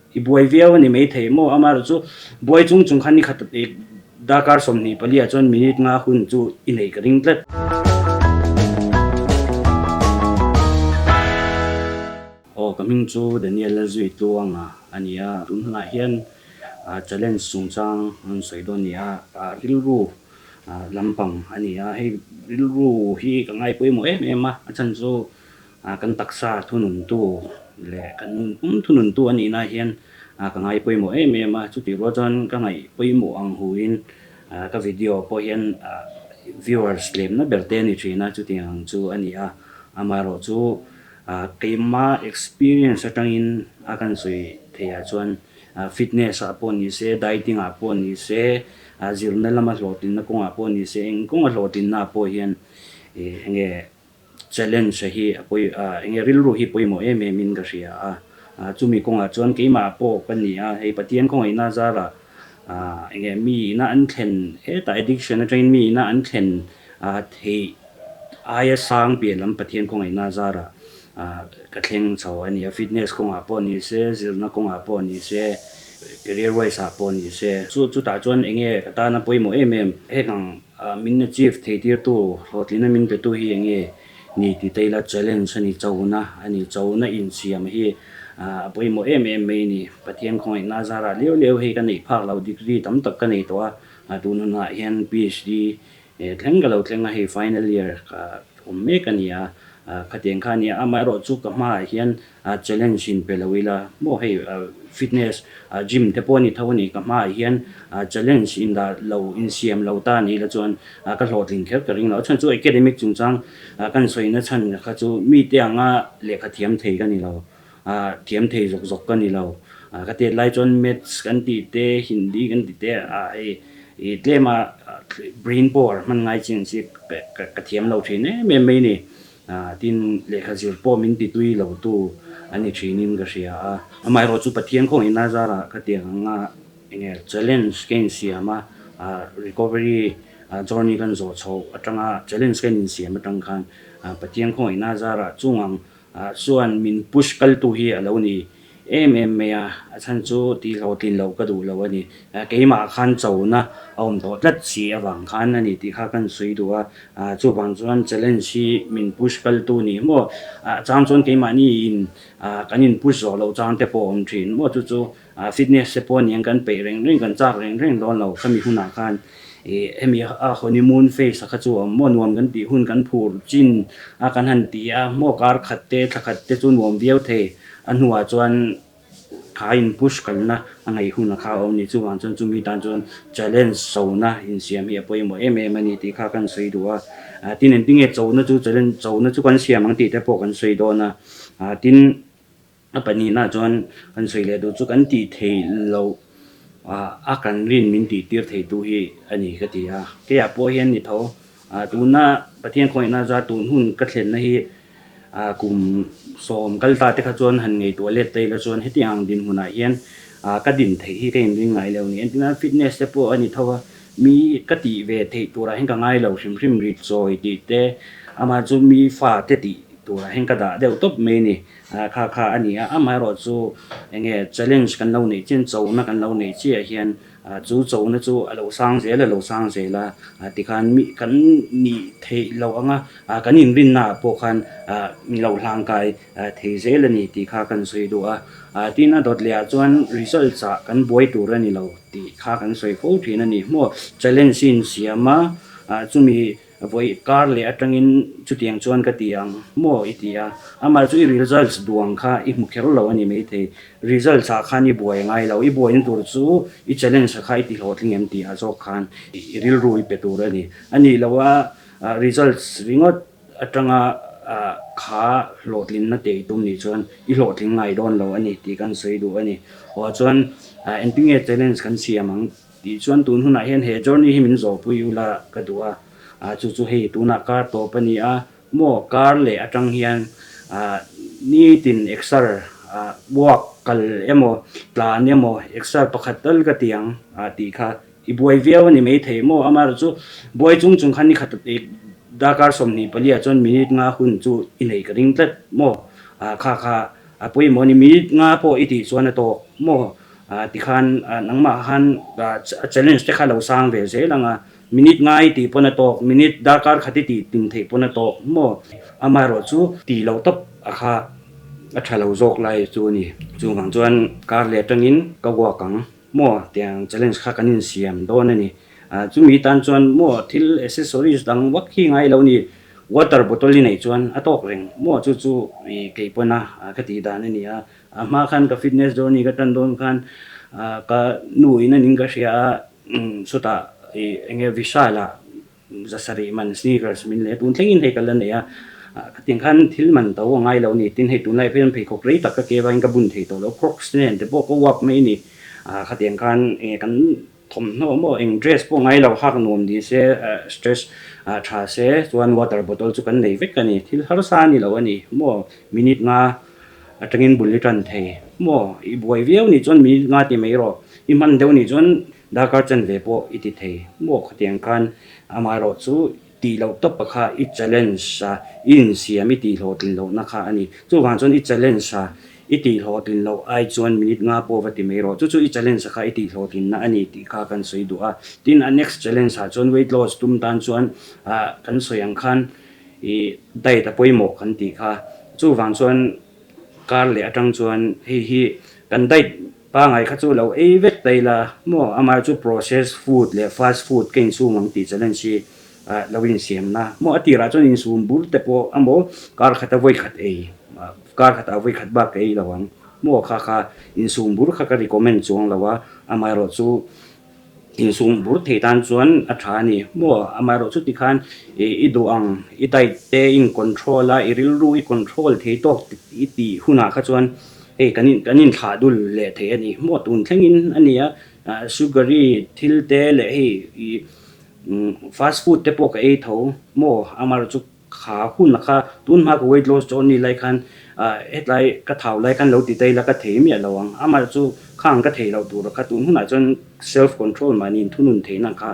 I buai viau a ni maithei maw? Amaherawhchu buai chung chung khan ni khat darkar 24 ah chuan minute nga hun chu i nei ka ring tlat. Aw ka hming chu Daniel Lalzui Tluanga a ni a, tun hunah hian challenge chungchang an sawi dawn a ni a, rilru lampang a ni a, hei rilru hi ka ngai pawimawh em em a, a chhan chu Kan taksa thununtu leh kan nunpum thununtu a nihna hian ka ngai pawimawh em em a, chutih rual chuan ka ngaih pawimawh ang huin ka video pawh hian viewers tlemna ber te a ni thin a, chutiang ang chu a ni a. Amaherawh chu keima experience atangin a kan sawi theih ah chuan fitness ah pawh ni se, dieting ah pawh ni se, zirna lama hlawhtlinna kawngah pawh ni se, eng kawnga hlawhtlinna ah pawh hian enge Challenge hi a pawi a, enge rilru hi pawimawh em em in ka hria a, chumi kawngah chuan keimah pawh ka ni a, hei Pathian khawngaihna zarah enge mi ina an thlen hetah addiction atangin mi ina an thlen theih aia sang piah lam Pathian khawngaihna zarah ka thleng chho a ni a, fitness kawngah pawh ni se, zirna kawngah pawh ni se, career wise ah pawh ni se, chu chutah chuan enge ka tana pawimawh em em heng ang Min achieve theitirtu, hlawhtlina min petu hi enge ni ti ta ila challenge a ni, chona a ni, chona insiam hi a pawimawh em em mai a ni. Pathian khawngaihna zarah liau liau hei ka neih phak lo, degree tam tak ka nei tawh a, tun hunah hian PhD thleng ka lo thleng a, hei final year ka awm mek a ni a, khatiang kha a ni a, amaherawhchu chu ka hmaah hian Challenge in pe lo ila maw hei fitness gym te pawh a ni tho a ni ka hmaah hian challenge in dah lo insiam lo ta ni ila chuan ka hlawhtling kher ka ring lo a chhan chu academic chungchang kan sawina chhan kha chu mite anga lehkha thiam thei ka ni lo thiam thei zawk zawk ka ni lo ka tet lai chuan maths kan tih te hindi kan tih te hei tlema brain power hman ngai chin chi ka thiam lo thin em em mai a ni. Tin, lehkha zir pawh min ti tui lo tu a ni thinin ka hria a. Amaherawh chu Pathian khawngaihna zarah ka tiang anga enge challenge ka insiam a, recovery journey kan zawh chhoh atanga challenge ka insiam atang khan Pathian khawngaihna zarah chung ang chuan min push kaltu hi a lo ni. Em em mai a, a chhan chu tih hlawhtlin loh ka duh lo a ni. Keimah khan chona a awm tawh tlat si avang khan a ni tih kha kan sawi duh a. Chuvang chuan challenge hi min push kaltu ni maw? A chang chuan keimahni in kan in push zawh loh chang te pawh a awm thin maw? Chu chu fitness te pawh a niang kan peih reng reng, kan chak reng reng dawn lo khami hunah khan. Ih hemi a honeymoon phase a kha chu a awm maw nuam kan tih hun kan phur chin a kan han ti a maw kar khat te thla khat te chu nuam viau thei a hnuah chuan kha in push kalna a ngaih hun a kha a awm ni chuvang chuan chumi tan chuan challenge chona insiam hi a pawimawh em em a ni tih kha kan sawi duh a tin engtinge chona chu challenge chona chu kan siam ang tih te pawh kan sawi dawn a tin. A pahnihna chuan kan sawi leh duh chu kan tih theih loh a kan rin min tih tir thei tu hi a ni ka ti a. Keiah pawh hian ni tho, tuna Pathian khawngaihna zar tun hun ka thlenna hi kum sawm kal ta te kha chuan han ngaihtuah let ta ila chuan hetiang ang dinhmunah hian ka din theih hi ka inring ngai lo a ni. Entirna fitness te pawh a ni tho a, mi ka tih ve theih turah hian ka ngai lo hrim hrim rit chawi tih te, amah chu mi fa te tih turah hian ka dah deuh tawp mai a ni. Kha kha a ni a, amaherawh chu enge challenge kan lo neih chian, chona kan lo neih chiah hian chu chona chu a lo sang zel a lo sang zel a, tikhan mi kan nih theih loh anga kan inrinna ah pawh khan min lo hlangkai thei zel a ni tih kha kan sawi duh a. Tin a dawt leh ah chuan results ah kan buai tur a ni lo tih kha kan sawi fo thin a ni. Maw challenge hi insiam a, chumi Vawi kar leh atangin chutiang chuan ka ti ang maw i ti a, amah chu i results duang kha i hmu kher lo a ni maithei. Results ah khan i buai ngai lo, i buaina tur chu i challenge kha i ti hlawhtling em tih ah zawk khan i rilru i pe tur a ni. A nih loh a results ringawt atanga kha hlawhtlinna te i tum nih chuan i hlawhtling ngai dawn lo a ni tih kan sawi duh a ni. Aw chuan engtinge challenge kan siam ang? Tih chuan tun hunah hian he journey hi min zawhpui ula ka duh a, ah chu chu hei tunah kar tawp a ni a, maw kar leh atang hian ah nitin exer ah walk kal emaw tlan emaw exer pakhat tal ka ti ang ah tih kha i buai viau a ni maithei maw amaherawhchu buai chung chung khan ni khat darkar 24 ah chuan minute nga hun chu i nei ka ring tlat maw ah kha kha. a pawimawh a ni. Minute nga pawh i tih chuan a tawk maw? Tikhan nangmah khan a challenge te kha lo sang ve zel ang a, minute nga i tih pawn a tawk, minute darkar khat i tih tin theih pawn a tawk maw? Amaherawhchu tih loh tawp a kha a tha lo zawk lai chu a ni. Chuvang chuan kar leh atangin ka walk ang maw tiang challenge kha kan insiam dawn a ni. Chumi tan chuan maw thil accessories dang vak hi ngai lo ni, water bottle i neih chuan a tawk reng maw chu chu i kei pawn a ka tih dan a ni a. A hma khan ka fitness journey ka tan dawn khan ka nu in a ning ka hria a, chutah i enge Vishal ah zasarih man sneakers min lei a, tun thlengin hei ka la nei a, khatiang khan thil man to a ngai lo a ni, tin hei tunlai phei chuan pheikhawk rei tak ka ke vangin ka bun thei tawh lo, crocs nen te pawh ka uap mai a ni, khatiang khan enge kan Thawmhnaw maw eng dress pawh ngai lo hak nuam ni se stress tha se chuan water bottle chu kan nei vek a ni. Thil harsa a ni lo a ni maw minute nga atangin bul i tan thei maw i buai viau nih chuan minute nga ti mai rawh i hman deuh nih chuan darkar chanve pawh i ti thei maw khatiang khan amaherawhchu Tih loh tawp kha i challenge a, i insiam i tih hlawhtlin lohna kha a ni. Chuvang chuan i challenge a, i tih hlawhtlin loh ai chuan minute nga pawh va ti mai rawh. Chu chu i challenge a kha i tih hlawhtlinna a ni tih kha kan sawi duh a. Tin, a next challenge ah chuan weight loss tum tan chuan kan sawi ang khan i diet a pawimawh kan tih kha. Chuvang chuan kar leh atang chuan hei hi kan diet Pangai kha chu lo ei vek ta ila maw amah chu processed food leh fast food ka insum ang tih challenge hi lo insiamna maw a tirah chuan insum bur te pawh amaw kar khata vawi khat ei kar khatah vawi khat bak ka ei lo ang maw kha kha insum bur kha ka recommend chuang lo a amaherawh chu Insum bur thei tan chuan a tha a ni maw? Amaherawh chuti khan i duh ang, i diet te i in control a, i rilru i control thei tawk i tih hunah kha chuan hei kan in kan inthlah dul leh thei a ni maw? Tun thlengin a ni a, sugary thil te leh hei i fast food te pawh ka ei tho maw? Amaherawh chu Kha hun kha tun hma ka weight loss chu ni lai khan hetlai ka thau lai khan lo ti ta ila ka thei miah lo ang. Amah chu khang ka thei loh tur kha tun hunah chuan self control mahni inthunun theihna kha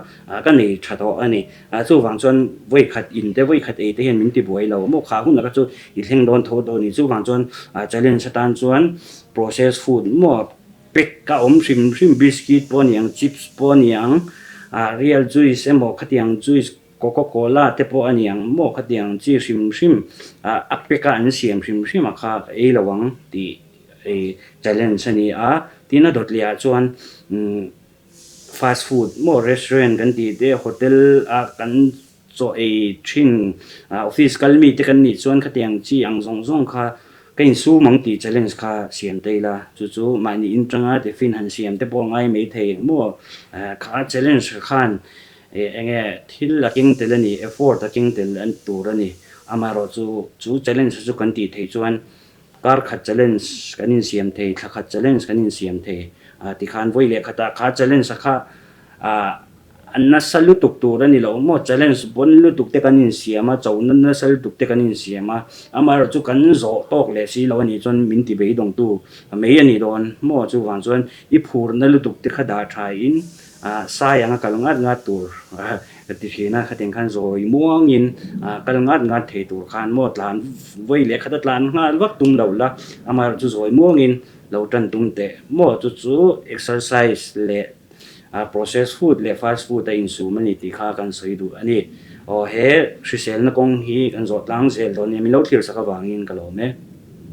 ka nei tha tawh a ni. Chuvang chuan vawi khat in te vawi khat ei te hian min ti buai lo maw kha hunah kha chu i thleng dawn tho tawh a ni. Chuvang chuan challenge atan chuan processed food maw pack a awm hrim hrim biscuit pawh a ni ang chips pawh a ni ang real juice emaw khatiang juice Coca Cola te pawh a ni ang maw khatiang chi hrim hrim a pack a an siam hrim hrim a kha ka ei lo ang tih challenge a ni a. Tin a dawt leh ah chuan fast food maw restaurant kan tih te hotel a kan chaw ei thin office kal mi te kan nih chuan khatiang chi ang zawng zawng kha ka insum ang tih challenge kha siam ta ila chu chu mahni intanga tiffin han siam te pawh a ngai maithei maw kha challenge khan Eng nge thil a keng tel a ni, effort a keng tel tur a ni. Amaherawh chu, chu challenge chu kan tih theih chuan kar khat challenge kan insiam thei, thla khat challenge kan insiam thei. Tikhan vawi leh khatah kha challenge a kha a nasa lutuk tur a ni lo maw? Challenge bawn lutuk te kan insiam a, chona nasa lutuk te kan insiam a. Amaherawh chu kan zawh tawk leh si lo a nih chuan min ti beidawngtu mai a ni dawn maw? Chuvang chuan i phurna lutuk te kha dah thain Sai anga kal ngat ngat tur ka ti thin a, khatiang khan zawi muangin kal ngat ngat thei tur khan maw tlan vawi leh khat a tlan nghal vak tum lo la, amaherawh chu zawi muangin lo tan tum teh maw chu chu exercise leh processed food leh fast food a insum a ni tih kha kan sawi duh a ni. Aw he hriselna kawng hi kan zawh tlang zel dawn nia min lo thlir sak avangin ka lawm e.